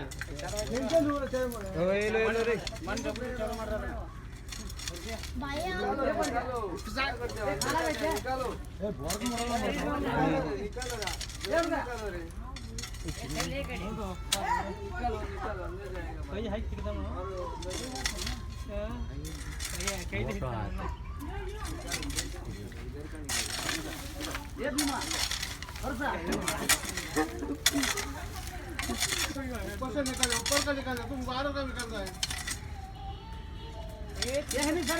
रे. ऊपर से निकल, ऊपर का निकल, तुम बाहर का निकल रहा है. ये निकल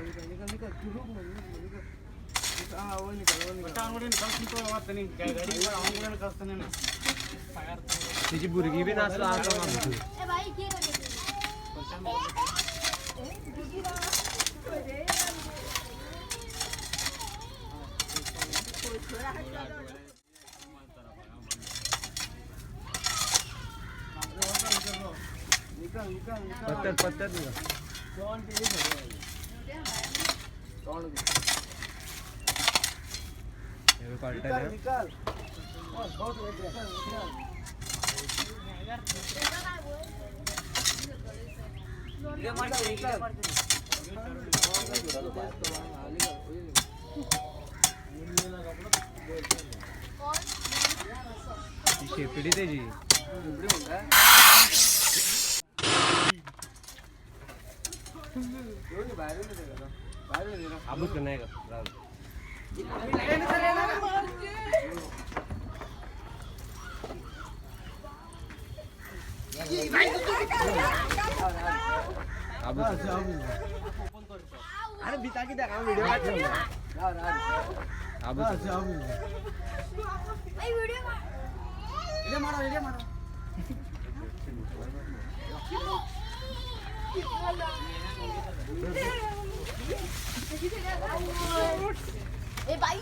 निकल निकल निकल, तू रुक मत, निकल निकल. हाँ वो निकल, वो निकल. तिची भुरगी बी नासला आसा. निकल निकल निकल. पत्तर पत्तर निकल. निकल निकल, बहुत निकल निकल. निकल. शेपडी त्याची. आबूच नाही का? अरे भीता कित्याक? हांव व्हिडिओ काडटा. आबूच. ए बाई.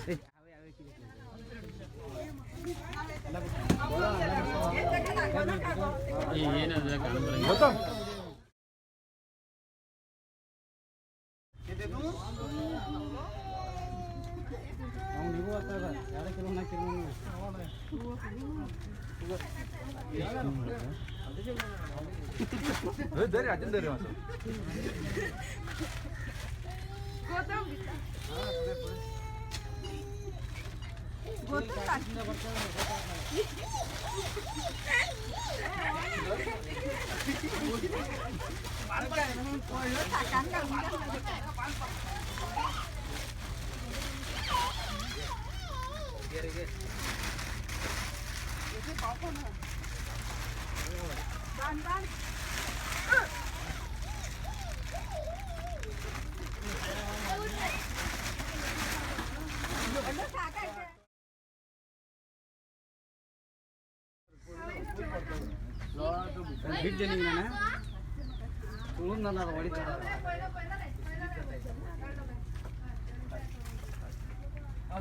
दर हातीन दर मातसो.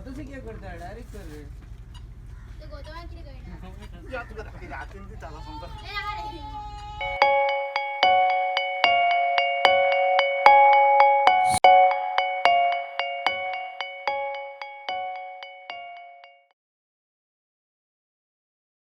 तसे काय करताय? डायरेक्ट कर रे. ते गोतमान किती कळणार?